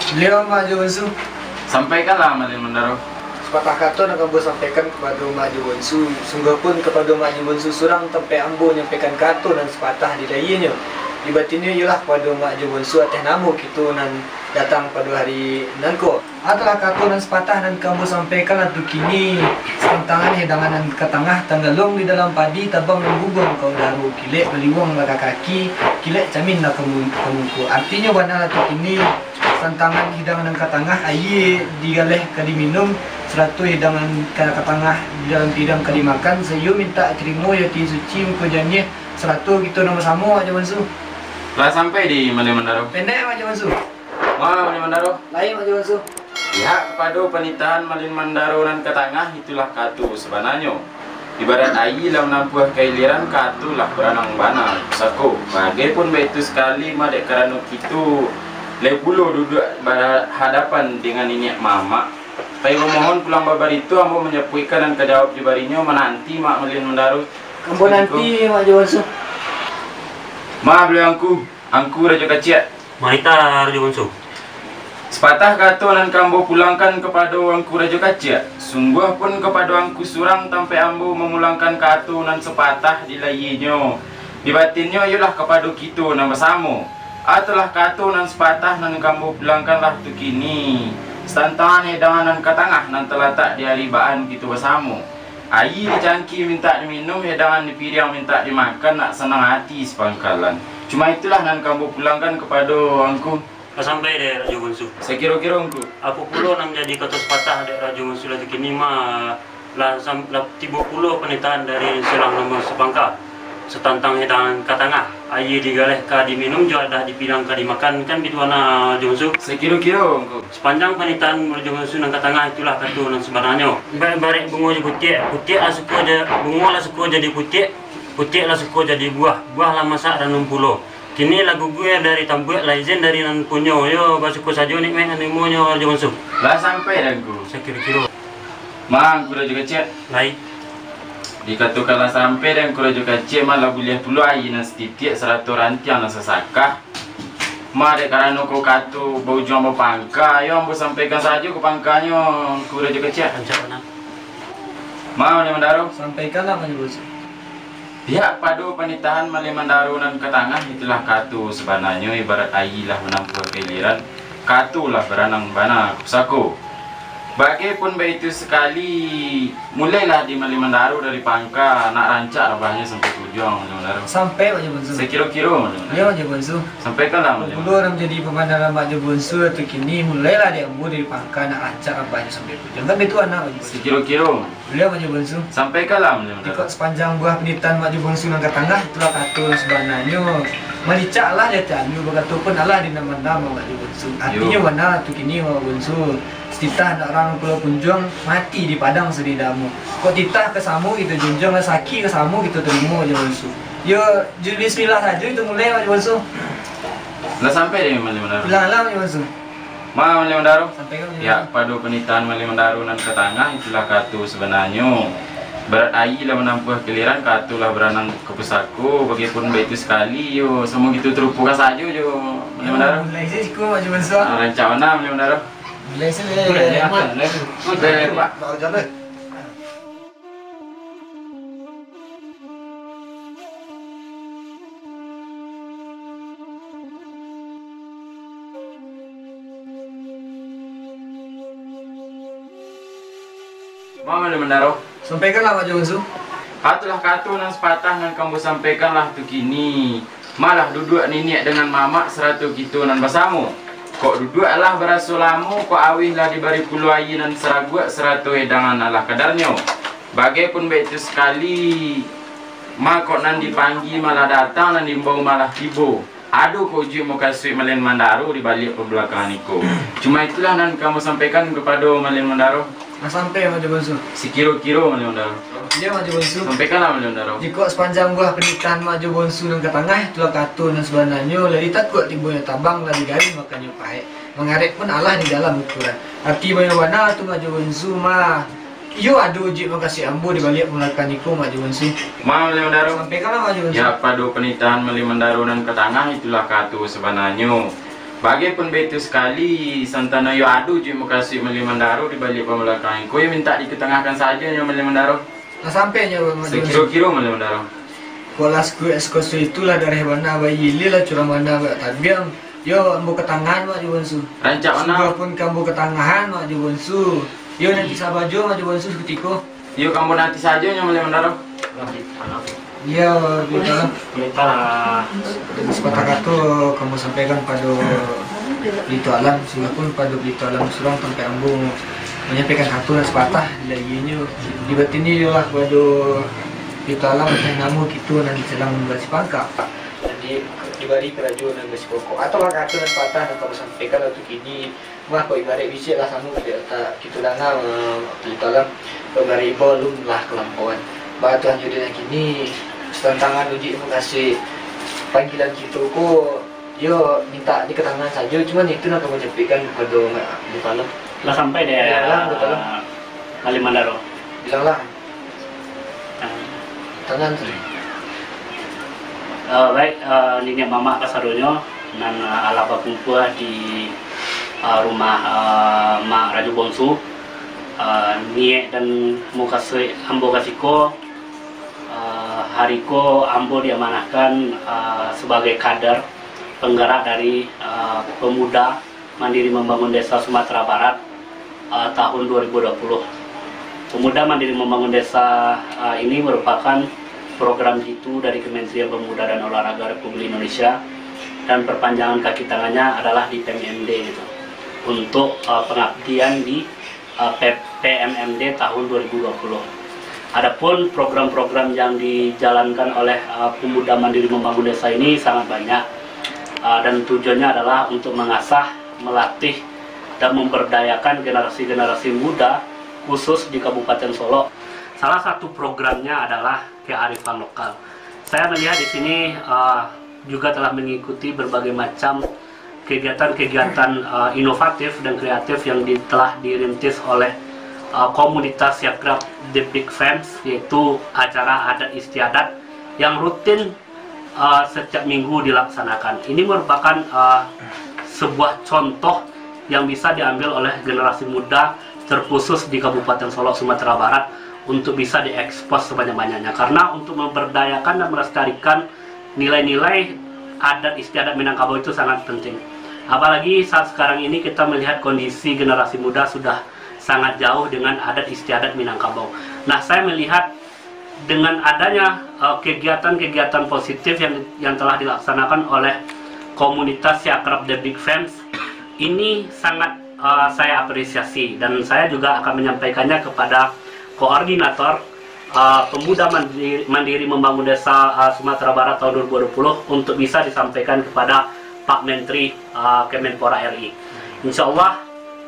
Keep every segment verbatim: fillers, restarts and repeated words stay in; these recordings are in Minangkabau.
Baliak, Mak Jo Bonsu. Sampaikanlah, Malin Mandaro. Sapatah kato nan ambo sampaikan kapado Mak Jo Bonsu, sungguahpun kapado Mak Jo Bonsu surang tampek ambo manyampaikan kato nan sapatah di lahianyo. Di batinnyo iyolah kapado Mak Jo Bonsu ateh namo kito nan datang pado hari nan ko. Itulah kato nan sapatah nan ka ambo sampaikan lah tu kini, satantangan hidangan nan ka tangah, tanggaluang di dalam padi, tabang nan guguang ka udaro, kilek baliuang lah ka kaki, kilek camin lah ka mu-, ka muko. Artinyo bana lah tu kini, satantangan hidangan nan ka tangah, aia digaleh ka diminum, sarato hidangan ka, ka tangah di dalam piriang ka dimakan, saiyo mintak tarimo, iyo ati suci, muko janiah, sarato kito nan basamo, Mak Jo Bonsu. Lah sampai di Malin Mandaro? Pendek, Mak Jo Bonsu. Ma, Malin Mandaro? Lai, Mak Jo Bonsu. Pihak kapado panitahan Malin Mandaro nan ka tangah, itulah kato sabananyo. Ibarat aia lah manampuah ka iliran, kato lah baranang bana pusako. Bagai pun baitu sakali, ma, dek karano kito lai pulo duduak bahadapan dengan niniak mamak. Pai bamohon pulang babarito, ambo manjapuikkan nan ka jawab jo barinyo, mananti, Mak Malin Mandaro. Ambo nanti, Mak Jo Bonsu. Ma, baliak angku. Angku Rajo Kaciak. Manitah, Rajo Bonsu. Sapatah kato nan ka ambo pulangkan kapado Angku Rajo Kaciak, sungguahpun kapado angku surang tampek ambo mamulangkan kato nan sapatah di lahianyo. Di batinnyo iyolah kapado kito nan basamo. Itulah kato nan sapatah nan ka ambo pulangkan lah tu kini, satantangan hidangan nan ka tangah nan talatak di aribaan kito basamo. Aia di cangkia mintak diminum, hidangan di piriang mintak dimakan, nak sanang ati sapangkalan. Cuma itulah nan ka ambo pulangkan kapado angku. Lah sampai dek Rajo Bonsu. Sakiro-kiro, Angku. Apo pulo nan manjadi kato sapatah dek Rajo Bonsu lah tu kini, ma, lah sam-, lah tibo pulo panitahan dari surang nan sapangka, satantang hidangan ka tangah, aia digaleh ka diminum, jo adah di piriang ka dimakan, kan bitu bana, Rajo Bonsu? Sakiro-kiro, Angku. Sapanjang panitahan Rajo Bonsu nan ka tangah, itulah kato nan sabananyo. Ibarat-ibarat bungo jo putiak, putiak lah suko ja-, bungo lah suko jadi putiak, putiak lah suko jadi buah, buah lah masak ranum pulo. Kini lah guguang dari tampuak, lah izin dari nan punyo, yo basuko sajo nikmaik nan tarimonyo, Rajo Bonsu. Lah sampai dek Angku? Sakiro-kiro. Ma, Angku Rajo Kaciak. Lai. Dikatokan lah sampai dek Angku Rajo Kaciak, ma, lah buliah pulo aia nan satitiak sarato rantiang nan sasakah. Ma, dek karano ko kato baujuang bapangka, yo ambo sampaikan sajo ka pangkanyo, Angku Rajo Kaciak. Rancak bana. Ma, Malin Mandaro. Sampaikanlah, Mak Jo Bonsu. Pihak pado panitahan Malin Mandaro nan ka tangah, itulah kato sabananyo, ibarat aia lah manampuah ka iliran, kato lah baranang bana pusako. Bagai pun baitu sakali, mulailah di Malin Mandaro dari pangka, nak rancak rabahnyo sampai ka ujuang, Malin Mandaro. Sampai, Mak Jo Bonsu. Sakiro-kiro, Malin Mandaro. Yo, Mak Jo Bonsu. Sampaikanlah, Malin Mandaro. Apo pulo nan manjadi pamandangan Mak Jo Bonsu tu kini, mulailah di ambo dari pangka, nak rancak rabahnyo sampai ka ujuang. Kan bitu bana, Mak Jo Bonsu. Sakiro-kiro. Baliak, Mak Jo Bonsu. Sampaikanlah, Malin Mandaro. Jikok sapanjang buah panitahan Mak Jo Bonsu nan ka tangah, itulah kato nan sabananyo. Malicak alah di ati andu, bakato pun alah di nan mandam, Mak Jo Bonsu. Artinyo bana tu kini, Mak Bonsu. Satitah anak urang Pulau Punjuang, mati di padang sari damo. Kok titah ka samo kito junjuang, rasaki ka samo kito tarimo, Mak Jo Bonsu. Yo, ju-, bismillah sajo kito mulai, Mak Jo Bonsu. Lah sampai dek Malin Mandaro? Lah, lah, Mak Jo Bonsu. Ma, Malin Mandaro. Sampaikan, Malin Mandaro. Yo, pado panitahan Malin Mandaro nan ka tangah, itulah kato sabananyo. Ibarat aia lah manampuah ka iliran, kato lah baranang ka pusako, bagai pun baitu sakali, yo, samo kito tarupokan sajo jo, Malin Mandaro. Mulai sajo siko, Mak Jo Bonsu. Ah, rancak bana, Malin Mandaro. Mulai sajo. Mulai, Mak. Mulai, Pak. Bawa jalan. Ma, Malin Mandaro. Sampaikanlah, Mak Jo Bonsu. Itulah kato nan sapatah nan ka ambo sampaikan lah tu kini. Malah duduak niniak dengan mamak sarato kito nan basamo. Kok duduak lah baraso lamo, kok auih lah dibari pulo aia nan saraguak sarato hidangan alah kadarnyo. Bagai pun baitu sakali, ma kok nan dipanggia malah datang, nan diimbau malah tibo. Ado kok ujuik mukasuik Malin Mandaro di baliak pambalakangan iko. Cuma itulah nan ka ambo sampaikan kapado Malin Mandaro. Lah sampai, Mak Jo Bonsu? Sakiro-kiro, Malin Mandaro. Iyo, Mak Jo Bonsu. Sampaikanlah, Malin Mandaro. Jikok sapanjang buah panitahan Mak Jo Bonsu nan ka tangah, itulah kato nan sabananyo, lah ditakuak timbonyo tabang, lah digawi makannyo paek. Mangarek pun alah di dalam ukuran. Arti bana-bana tu, Mak Jo Bonsu, mah. Iyo ado ujuik mukasuik ambo di baliak pambalakangan iko, Mak Jo Bonsu. Ma, Malin Mandaro. Sampaikanlah, Mak Jo Bonsu. Yo, pado panitahan Malin Mandaro nan ka tangah, itulah kato sabananyo. Bagai pun baitu sakali, santano iyo ado juo mukasuik Malin Mandaro di baliak pambalakangan ko, iyo mintak dikatangahkan sajo nyo Malin Mandaro. Lah sampai nyo, Mak Juan Su? Sakiro-kiro Malin Mandaro. Kok lah sekuek sekuso itulah dareh bana, bailie lah curang bana bak tabiang. Yo, ambo katangahan, Mak Juan Su. Rancak bana. Sudah pun ka ambo katangahan, Mak Juan Su. Yo, nanti sabajo, Mak Juan Su, sakutiko. Iyo, ka ambo nanti sajo nyo Malin Mandaro. Iyo, baitulah. Baitulah. Sapatah kato ka ambo sampaikan pado Pelito Alam, sungguahpun pado Pelito Alam surang tampek ambo manyampaikan kato nan sapatah, lagianyo dibatini iyolah pado Pelito Alam, nan namo kito nan dicelang basipangka. Jadi, dibari karajo nan basipokok. Atau lah kato nan sapatah nan ka ambo sampaikan wakatu kini, Wah, kok ibaraik bisiak lah samo kito, ta-, kito danga, eh, Pelito Alam, kok ibaraik imbau alun lah kalampauan. Baa tu anjo dek nan kini, satantangan uji mukasuik panggilan kito ko, yo mintak dikatangahkan sajo, cuman itu nan ka manyampaikan kapado Pelito Alam. Lah sampai dek, Yo, lah, Pelito Alam. Malin Mandaro. Bilanglah. Tangan tu. Eh, baik, eh, niniak mamak kasadonyo nan, eh, alah bakumpua di, eh, rumah, eh, Mak Rajo Bonsu. Eh, niaik dan mukasuik ambo ka siko, eh, hari ko ambo diamanahkan, eh, sabagai kader panggarak dari, eh, Pemuda Mandiri Membangun Desa Sumatera Barat, eh, tahun dua ribu dua puluh. Pemuda Mandiri Membangun Desa, eh, ini merupakan program jitu dari Kementerian Pemuda dan Olahraga Republik Indonesia, dan perpanjangan kaki tangannya adalah di P M M D gitu, untuk, eh, pengabdian di, eh, P-, P M M D tahun dua ribu dua puluh. Adapun program-program yang dijalankan oleh, eh, Pemuda Mandiri Membangun Desa ini sangat banyak, eh, dan tujuannya adalah untuk mengasah, melatih, dan memberdayakan generasi-generasi muda, khusus di Kabupaten Solok. Salah satu programnya adalah kearifan lokal. Saya melihat di sini, eh, juga telah mengikuti berbagai macam kegiatan-kegiatan, eh, inovatif dan kreatif yang di-, telah dirintis oleh, eh, komunitas Siakrab The Big Fans, yaitu acara adat istiadat yang rutin, eh, setiap minggu dilaksanakan. Ini merupakan, eh, sebuah contoh yang bisa diambil oleh generasi muda, terkhusus di Kabupaten Solok, Sumatera Barat, untuk bisa diekspos sebanyak-banyaknya. Karena untuk memberdayakan dan melestarikan nilai-nilai adat istiadat Minangkabau itu sangat penting. Apalagi saat sekarang ini kita melihat kondisi generasi muda sudah sangat jauh dengan adat istiadat Minangkabau. Nah, saya melihat dengan adanya, eh, kegiatan-kegiatan positif yang, yang telah dilaksanakan oleh komunitas Siakrab The Big Fans, ini sangat, eh, saya apresiasi, dan saya juga akan menyampaikannya kepada koordinator, eh, Pemuda Mandiri, Mandiri Membangun Desa, eh, Sumatera Barat tahun dua ribu dua puluh untuk bisa disampaikan kepada Pak Menteri, eh, Kemenpora R I. Insya Allah,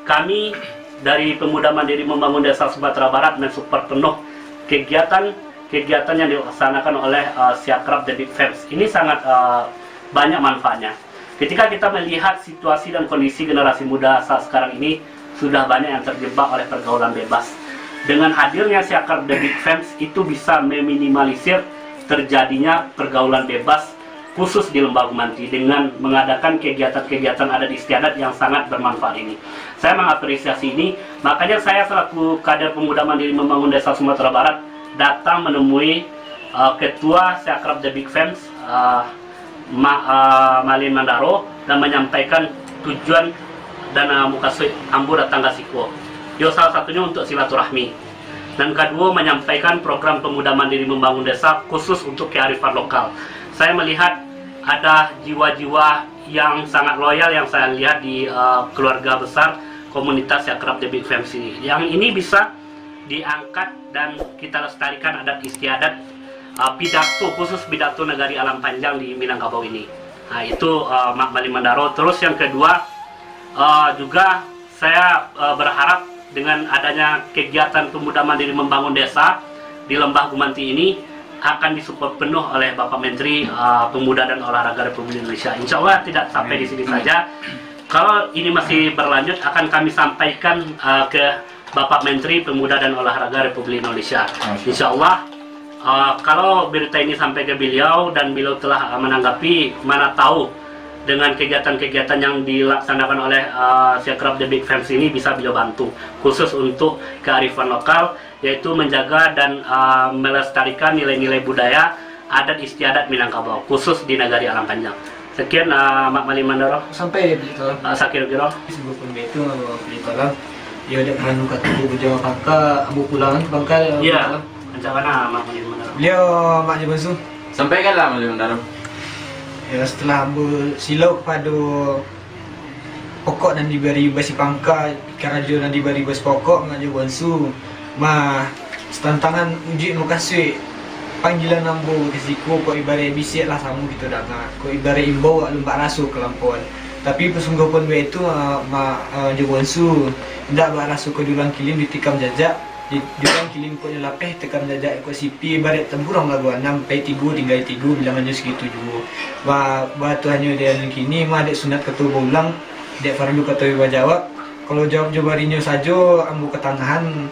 kami dari Pemuda Mandiri Membangun Desa Sumatera Barat mensupport penuh kegiatan-kegiatan yang dilaksanakan oleh, eh, Siakrab The Big Fans. Ini sangat, eh, banyak manfaatnya. Ketika kita melihat situasi dan kondisi generasi muda saat sekarang ini, sudah banyak yang terjebak oleh pergaulan bebas. Dengan hadirnya Siakrab The Big Fans, itu bisa meminimalisir terjadinya pergaulan bebas, khusus di Lembah Gumanti, dengan mengadakan kegiatan-kegiatan adat istiadat yang sangat bermanfaat ini. Saya mengapresiasi ini, makanya saya selaku kader Pemuda Mandiri Membangun Desa Sumatera Barat datang menemui, eh, Ketua Siakrab The Big Fans, eh, Ma-, eh, Malin Mandaro, dan menyampaikan tujuan dan, eh, mukasuik ambo datang ka siko. Yo, salah satunyo untuk silaturahmi. Nan kaduo, menyampaikan program Pemuda Mandiri Membangun Desa khusus untuk kearifan lokal. Saya melihat ada jiwa-jiwa yang sangat loyal yang saya lihat di, eh, keluarga besar komunitas Siakrab The Big Fans ini. Yang ini bisa diangkat dan kita lestarikan adat istiadat, eh, pidato, khusus pidato Nagari Alam Panjang di Minangkabau ini. Nah, itu, eh, Mak Malin Mandaro. Terus yang kedua, eh, juga saya, eh, berharap dengan adanya kegiatan Pemuda Mandiri Membangun Desa di Lembah Gumanti ini akan disupport penuh oleh Bapak Menteri, eh, Pemuda dan Olahraga Republik Indonesia. Insya Allah tidak sampai di sini saja. Kalau ini masih berlanjut, akan kami sampaikan, eh, ke Bapak Menteri Pemuda dan Olahraga Republik Indonesia. Insya Allah, eh, kalau berita ini sampai ke beliau dan beliau telah, eh, menanggapi, mana tahu Dengan kegiatan-kegiatan yang dilaksanakan oleh, uh, Sekrab The Big Fans ini bisa beliau bantu, khusus untuk kearifan lokal, yaitu menjaga dan, uh, melestarikan nilai-nilai budaya, adat istiadat Minangkabau, khusus di Nagari Alang Panjang. Sekian, uh, Mak Malin Mandaro. Sampai di dalam. Uh, sakiro-kiro. Sebelum itu, uh, di dalam. Yo, dek manu katu, bujo pangka, ambo pulangan ka pangka. Iya. Macam mana, Mak Malin Mandaro? Beliau, Mak Haji Bonsu. Sampaikanlah, Malin Mandaro. Ya, setelah ambo silau kepada pokok nan dibari basi pangka, karajo nan dibari basi pokok, Mak Haji Bonsu. Mah, setantangan ujuik mukasuik panggilan ambo ka siko, kok ibaraik bisiak lah samo kito danga, kok ibaraik imbau alun bak raso kalampauan. Tapi pasungguahan baitu, ah, Mak, ah, Haji Bonsu, indak bak raso ka dulang kilim ditikam jajak, di, dulang kilim kok nyo lapeh, tikam jajak kok sipi, ibaraik taburang lagu anam, pai tigo tinggai tigo, bilangan nyo sagitu juo. Ba-, baa tu hanyo di nan kini, mah dek sunat kato baulang, dek fardu kato bajawab. Kalau jawab jo barinyo sajo, ambo katangahan,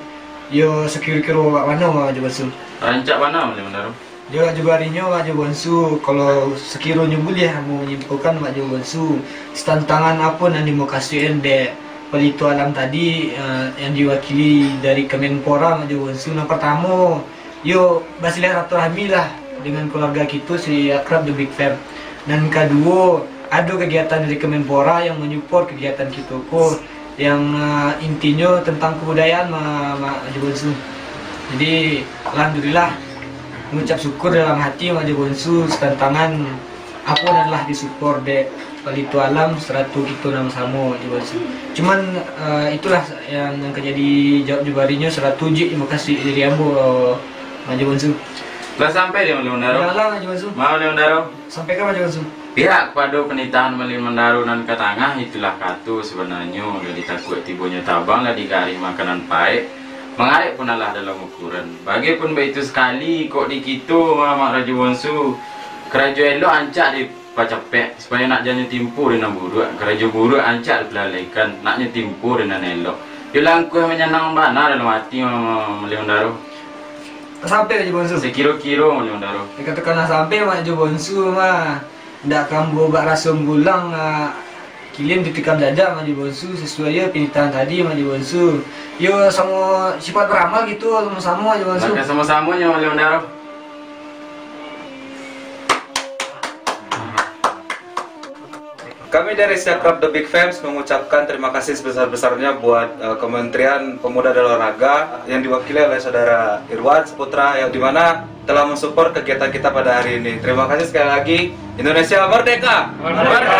yo sakiro-kiro bak mano, Mak Haji Bonsu? Rancak bana, Malin Mandaro. Jawab jo barinyo, Mak Haji Bonsu, kalau sakironyo buliah ambo manyimpulkan, Mak Haji Bonsu, setantangan apo nan dimukasuikan dek Palito Alam tadi, eh, yang diwakili dari Kemenpora, Mak Haji Bonsu. Nan partamo, yo basilaturahmi lah dengan keluarga kito si Akrab The Big Fam. Nan kaduo, ado kegiatan dari Kemenpora yang manyuport kegiatan kito ko, yang, eh, intinyo tentang kebudayaan, Ma-, Mak Haji Bonsu. Jadi, alhamdulillah, mengucap syukur dalam hati, Mak Haji Bonsu, setantangan apo nan lah disupport dek Palito Alam, sarato kito nan samo, Mak Haji Bonsu. Cuman, eh, itulah yang, yang ka jadi jawab jo barinyo, sarato ujuik tarimo kasih dari ambo, Mak Haji Bonsu. Lah sampai dek Malin Mandaro? Lah, lah, Mak Haji Bonsu. Mak Malin Mandaro. Sampaikan, Mak Haji Bonsu. Pihak kapado panitahan Malin Mandaro nan ka tangah, itulah kato sabananyo, lah ditakuak tibonyo tabang, lah digarih makanan paek, mangarek pun alah dalam ukuran. Bagai pun baitu sakali, kok di kito, Mak Haji Bonsu, karajo elok rancak dipacapek, supayo nak janyo timpo dek nan buruak, karajo buruak rancak dipalalaikan, nak nyo timpo dek nan elok. Yo langkuah manyanang bana dalam ati, Mak Malin Mandaro. Sampai, Mak Haji Bonsu. Sakiro-kiro, Malin Mandaro. Dikatokan lah sampai, Mak Haji Bonsu mah. Ndak ka ambo bak raso bulang, ah, kilim ditikam jajak, Mak Haji Bonsu, sasuai jo panitahan tadi, Mak Haji Bonsu. Yo samo sifat baramal gitu, samo-samo, Mak Haji Bonsu. Mako samo-samonyo, Malin Mandaro. Kami dari Sekrab The Big Fams mengucapkan terima kasih sebesar-besarnya buat, eh, Kementerian Pemuda dan Olahraga yang diwakili oleh Saudara Irwan Saputra, yang dimana telah mensupport kegiatan kita pada hari ini. Terima kasih sekali lagi. Indonesia merdeka! Merdeka!